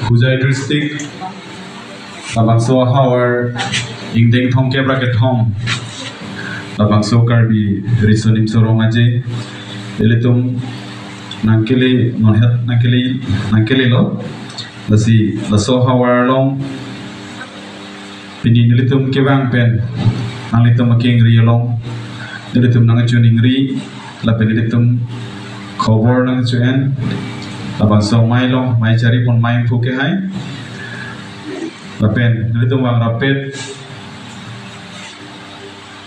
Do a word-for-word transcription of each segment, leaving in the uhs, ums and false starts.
Hojai district, labangso ahavar ingdeng thomkep ra kethom, labangso Karbi Riso Nimso Rong Aje, ilitum nangkele, nonhet nangkele, nangkelelo. Lasi laso ahavar along pini nelitum kevang pen nanglitum akengri along nelitum nangchoningri lapen nelitum khobor nangcho-en, labangso amei along, amei chari pon amei phu kehai, lapen nelitum vang rapet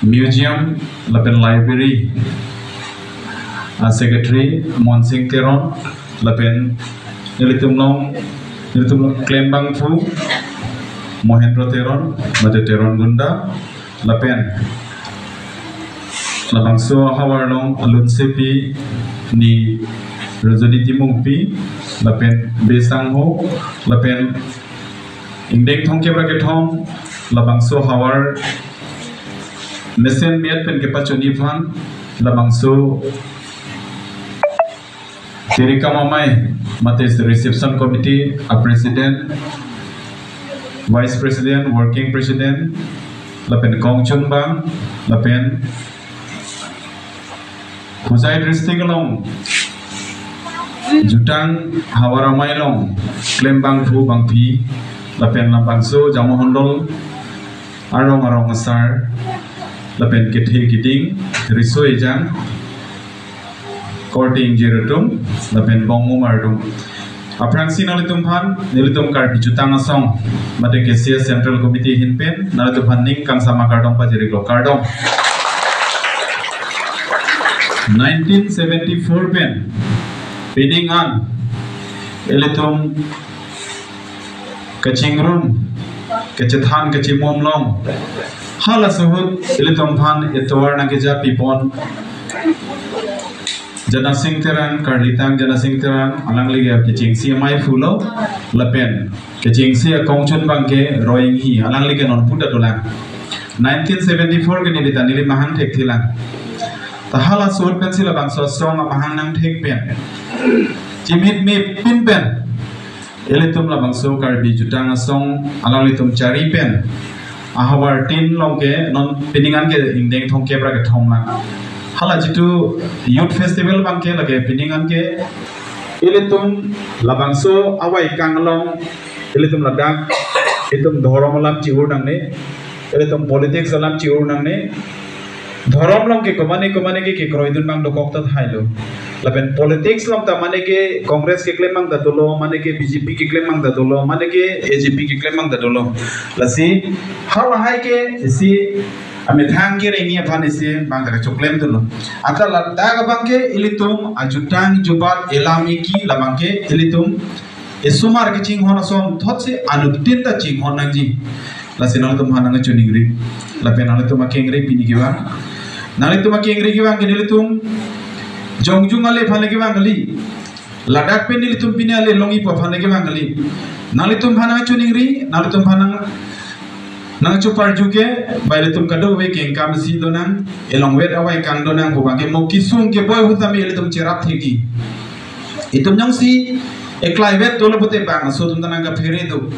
museum lapen library a secretary Monsing Teron, lapen nelitum along, nelitum along klembangphu Mohendro Teron, mate Teron Gunda, lapen labangso ahavar along alunsepi ni Rajoni Timungpi, lapen Besang Ho, lapen ingdeng thomkep ra kethom labangso ahavar mesen miat pen kepachoni aphan, labangso tirikam amei, mate reception committee a president, vice president, working president, lapen kongchunbang, lapen Hojai district along jutang ahavar amei along klembangphu bangphi, lapen labangso Jamahondol arong arong asar, lapen kethe keding, riso ejang, korte ingjir atum, lapen bongmumar atum. Aphrangsi nanglitum aphan nelitum Karbi Jutang Asong, mate K C S Central Committee ahin pen nanglitum aphan ning kangsam akardom pajirlo, kardom. Nineteen seventy-four pen pining an ilitum kachingrum, kachethan, kachimum along, halaso ahut ilitum aphan etovar nangkeja pipon Janasing Terang, karlitang Janasing Terang, alangli ke kechengsi amei phulo, lapen kechengsi akongchunbang ke Roy Enghi, alangli ke non puta dolang. Nineteen seventy-four ke neli ta neli mahang thekthelang. Ta halaso ahut pensi labangso asong amahang nangthek pen, chimit mepin pen ilitum labangso Karbi Jutang Asong alanglitum chari pen ahavar tin along ke non pining an ke ingdeng thomkep ra kethom lang. Hala jitu youth festival abang ke lake pining an ke ilitum labangso avaikang along ilitum ladak itum dhorom alam chi-ur nangne, ilitum politics alam chi-ur nangne. Dhorom along ke komane komane ke kekroidun abang dokok ta thailo. Lapen politics along ta mane ke Congress keklem abang ta dolo, mane ke B J P keklem abang ta dolo, mane ke A J P keklem abang ta dolo. Lasi halahai ke isi amethang kerengji aphan isi abang ta kachoklem dolo. Anta ladak abang ke ilitum ajutang jubat elam eki labang ke ilitum esomar kachinghon ason thotsi anuttin ta chinghon nangji. Lasi nanglitum aphan nangchoningri. Lapen nanglitum akengri pini kevang, nanglitum akengri kevang ke nelitum jongjung ale aphan le kevang kali. Ladak pen nelitum pini ale longji pu aphan le kevang kali. Nanglitum aphan nangchoningri, nanglitum aphan nang nangchoparju ke, bai ilitum kadokave kengkam isi donang, elongvet avaikang donang pu abang ke mo kesung keboi ahut tame ilitum cherap thekji. Itum jongsi eklaivet dolo pute bangso atum ta nangkaphere do.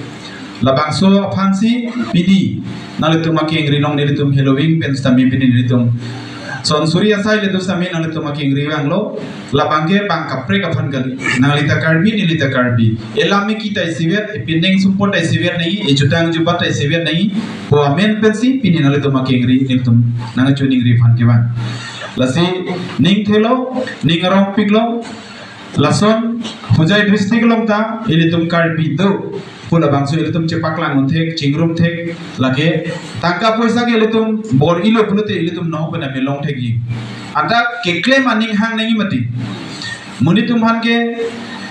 Labangso aphansi pini nanglitum akengri along nelitum heloving pen sitame pini nelitum son suri asai ilitum sitame nanglitum akengri vanglo. Labang ke bang kaprek aphan kali. Nangli ta Karbi, neli ta Karbi. Elam eki ta isivet, epineng sumpot ta isivet nangji, ejutang jubat ta isivet nangji pu amen pensi pini nanglitum akengri nelitum nangchoningri aphan kevang. Lasi ning thelo, ning arongpiklo, lason Hojai district along ta ilitum Karbi do pu labangso ilitum chepaklang un thek, chingrum thek, lake tangka poisa ke ilitum bor-ilo pulote ilitum nong pen amelong thekji. Anta keklem aning hang nangji mati. Monit atum aphan ke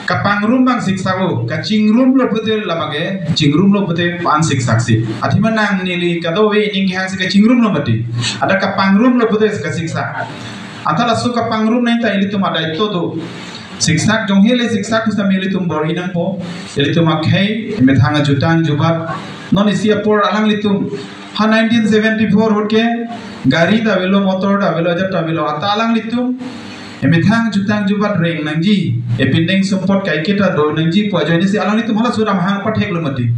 kapangrum abang siksak-o, kachingrumlo pulote labang ke, chingrumlo pulote an siksaksi. Athema nang neli kadokave ning kehangsi kachingrumlo mati. Anta kapangrumlo pulote kasiksak. Anta laso kapangrum nangji ta ilitum adaito do. Siksak jonghe le siksak pusitame ilitum bor-i nangpo. Ilitum akhei, methang ajutang jubat. Non isi apor alanglitum. Ha nineteen seventy-four ahut ke gari ta avelo, motor ta avelo, ajat ta avelo. Anta alanglitum Emethang jutang jubat reng nangji, epindeng sumpot kaiketa do nangji pu ajoine si alanglitum halaso aram hang patheklo mati.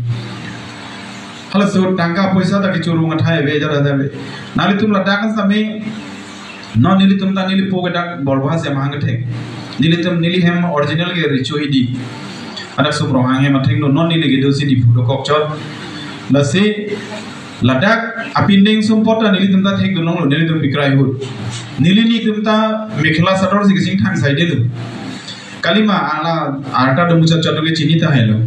Halaso tangka poisa ta kechorong athai ave jara ave. Nanglitum ladak an sami non nelitum ta neli po ke dak Borbaha si amahang kethek. Nelitum neli hem original ke Richo Hidi. Adak Sumronghang hem athengno non neli kedo si Diphu dokok chot. Lasi ladak apindeng sumpot ta nelitum ta thekdun longlo, nelitum bikrai ahut. Neli nelitum ta mekhela sador si kachingthang saidelo. Kalima ala arta do muchot chot ke chini tahailo.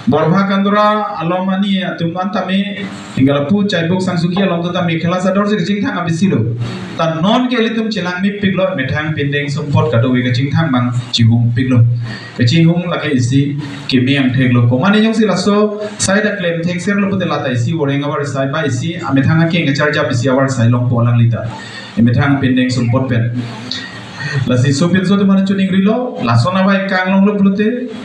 Borbaha Kandura along ani atum an tame, ingala pu Chaibuk Sangsuki along ta mekhela sador si kachingthang abisilo. Ta non ke ilitum chelang mepiklo, methang pindeng sumpot kadokave kachingthang abang chihungpiklo. Kachihung lake isi keme angtheklo. Komane jongsi laso sai ta klem thekserlo pute lata isi oreng avar sai ba isi amethang akeng acharjap isi avar sai longpo alanglita. Emethang pindeng sumpot pen. Lasi sopinso atum an choningrilo, lason abai kanglonglo pulote.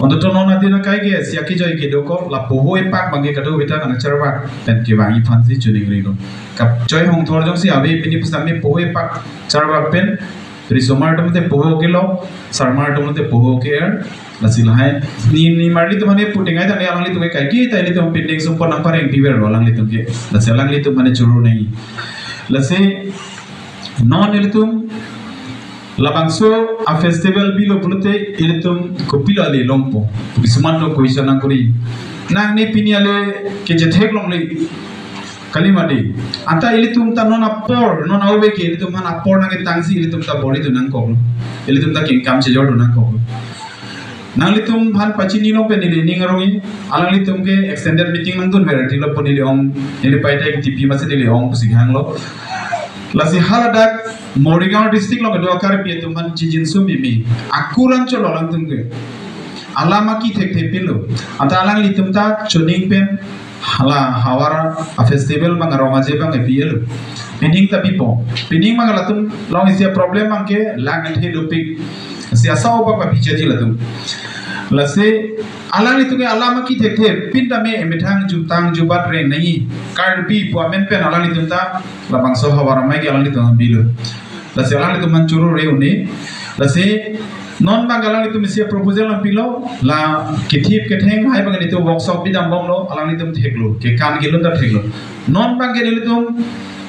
Ontoto non adin akai ke sia kejoi kedokok, la poho epak abang ke kadokave ta nangcharvak pen kevangji aphan si choningrilo. Kap choi hongthor jongsi ave pini pusitame poho epak charvak pen, risomar atum te poho kelong, sarmar atum te poho ke-er, lasi lahai. Ni, nimarli atum mane puting ai tangte alanglitum ke kaiketa ilitum pindeng sumpot nangpareng piverlo alanglitum ke. Lasi alanglitum mane choro nai. Lasi non ilitum labangso a-festival bilo pulote ilitum kopilo ale longpo. Kisuman atum question nangkori. Nang ne pini ale kechethek longle. Kalima dei. Anta ilitum ta non apor, non ave ke ilitum aphan apor nangketang si ilitum ta bor-idun nangkoklo. Ilitum ta kengkam chejordun nangkoklo. Nanglitum aphan pachini long pen neli ning arong-i, alanglitum ke extended meeting nangdun verti lo pu neli ong, neli paita T P masi neli ong pusi hanglo. Lasi haladak Morigaon district along kedo Karbi atum aphan chijin sumimi. Akurang cholo alangtum ke. Alam aki thekthe pinlo. Anta alanglitum ta choning pen hala havar a-festival abang arong aje abang epi-elo. Pining ta pipo. Pining abang latum along isi a-problem abang ke lang ethe dopik. Si asau abang papichaji latum. Lasi alanglitum ke alam aki thekthe pin tame emethang jutang jubat reng nai. Karbi pu amen pen alanglitum ta labangso havar amei ke alanglitum bilo. Lasi alanglitum aphan choro re-un-e. Lasi non abang alanglitum isi proposal nangpilo, la kethip ketheng hai abang nelitum workshop bidam bomlo, alanglitum theklo, kekan kelun ta theklo. Non abang ke nelitum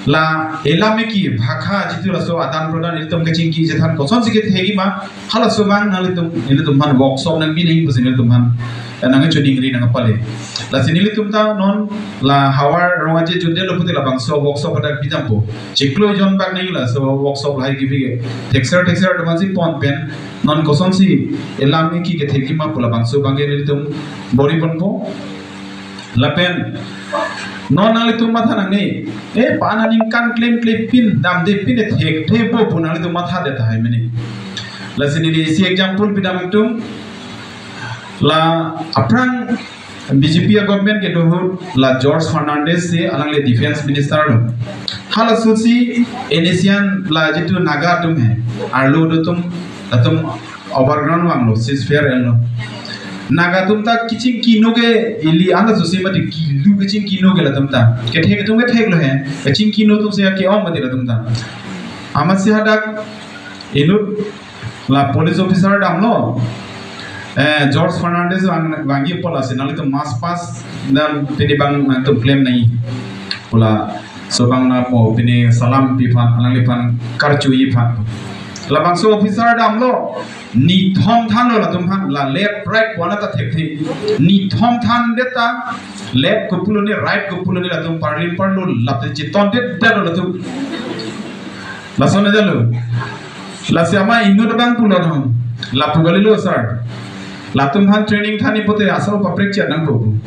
la elam eki bhakha jitu laso adan prodan nelitum kachingki chethan kosonsi kethekji ma, halaso abang nanglitum, nelitum aphan workshop nangbi nang pusi nelitum aphan, eh, nangchoningri nangpale. Lasi nelitum ta non la havar arong aje jundelo pute labangso workshop adak bidampo. Chiklo jon bak nang laso workshop lahai kebi ke. Thekser thekser atum aphansi pon pen non kosonsi elam eki kethekji ma pu labangso abang ke nelitum bor-i ponpo. Lapen non nanglitum matha nangne, eh, pa-an aningkan klem klem pin damde pin de thekthe po pu nanglitum mathadet tahai mene. Lasi neli isi example pidam atum, la aphrang B J P a-government kedo ahut la George Fernandez si alangli defense minister lo. Halaso si N S C N la jitu Naga atum he, arlo do atum, atum overground vanglo, ceasefire enlo. Naga atum ta kachingkino ke ili anta susi mati kilu kachingkino ke latum ta. Kethek atum ketheklo he. Kachingkino atum si ke-ong mati latum ta. Amatsi hadak inut la police officer damlo. Eh, George Fernandez vang, vangji pu lasi nanglitum mask pass dam pini abang nangtum klem nai. Pu laso abang na po pini salam pi aphan, alangliphan karchuji aphan. Labangso officer damlo, nithom thanlo latum aphan, la left right pu-an ta thekthe. Nithom thandet ta, left kopulo ne, right kopulo ne latum parlin parlo, lapen chetondetdetlo latum. Lason ajalo. Lasi ama inut abang pulo non. Lapu kalilo sir. Latum aphan training thanji pute asal paprek chet nangpo.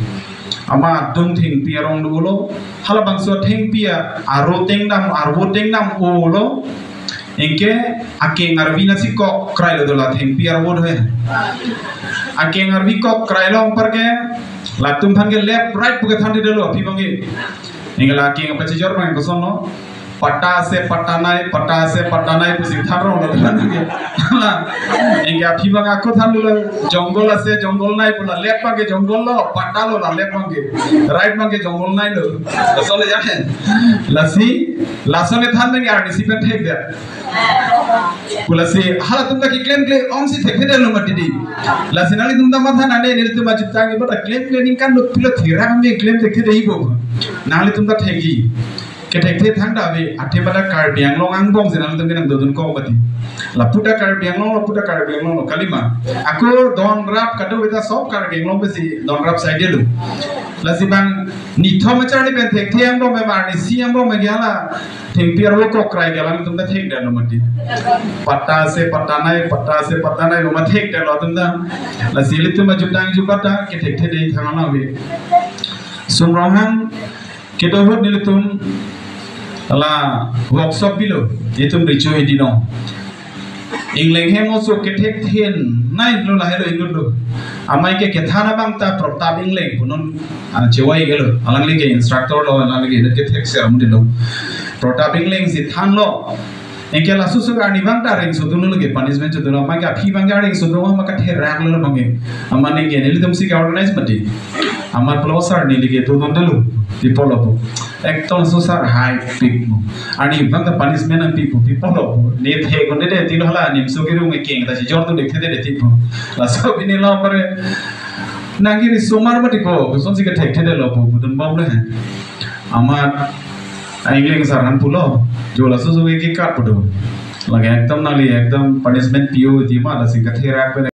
Ama adung thengpi arong dolo. Halabangso thengpi a-, aro tengdam, arvo tengdam olo. Anke akeng arvi nasi kok krailo dola thengpi arvo do he. Akeng arvi kok krailo anparke latum aphan ke left right pu kethandedetlo aphi abang ke. Anke la akeng pachijor abang kosonlo. Patta ase patta nai, patta ase patta nai pusi than rong lo than ke. Hala, anke aphi abang ako than lo, jungle ase jungle nai pu, lalet abangke jungle lo, patta lo lalet abangke. Right abangke jungle nai lo. Laso le ya. Lasi, laso le than abangke arnisi pen thekdet. Pu lasi, halatum ta keklemkle ongsi thekthedetlo mati di. Lasi nanglitum ta matha nang-e, nelitum ajutang iba ta klemkle ningkan lo pilo thira kami klem thekthedetji bo. Nanglitum ta thekji. Kethekthe thangta ave, athema ta Karbi Anglong angbong si nanglitum kenangdodun kok mati. Lapu ta Karbi Anglong, lapu ta Karbi Anglong lo, kalima. Ako donrap kadokave ta sob Karbi Anglong pensi donrap side lo. Lasi bang nithom acharli pen thekthe angbong me, arnisi angbong me ke hala thengpi arlo kokrai ke alangtum ta thekdetlo mati. Patta ase patta nai, patta ase patta nai, ma thekdetlo atum ta. Lasi ilitum ajutang jubat ta kethekthedetji thang alam ave. Sumronghang kedo ahut nelitum la workshop pilo, itum Recho Hidi along. Ingleng hem oso kethekthe nai lo, lahelo inut lo. Amei ke kethan abang ta Pratap Ingleng pu non, ah, chewai gelo. Alangli ke instructor lo, alangli ke inut kethek ser amu lo. Pratap Ingleng si thanlo. Anke laso so arni abang ta areng sodun lo ke punishment sodun lo. Amei ke aphi abangke areng sodun lo, amei ke therak lo abangke. Amat neke nelitum si ke organize mati. Amat pulo sir neli ke dodundelo. Pi apotlo pu. Ekdom so sir hai pik mo. Arni abang ta punishment nangpi pu. Pi apotlo pu. Ne thekdunde det tilo, hala nimso kerung ekeng ta si jor tu dek thede det tipo. Laso pini lo pare. Nangkiri somar mati ko. Kosonsi kethekthedetlo pu. Pudun bom le. Amat Ingleng sir aphan pulo. Jo laso so ke kat pu do. Lake ekdom nangli ekdom punishment pi-o ti ma, lasi katherak pen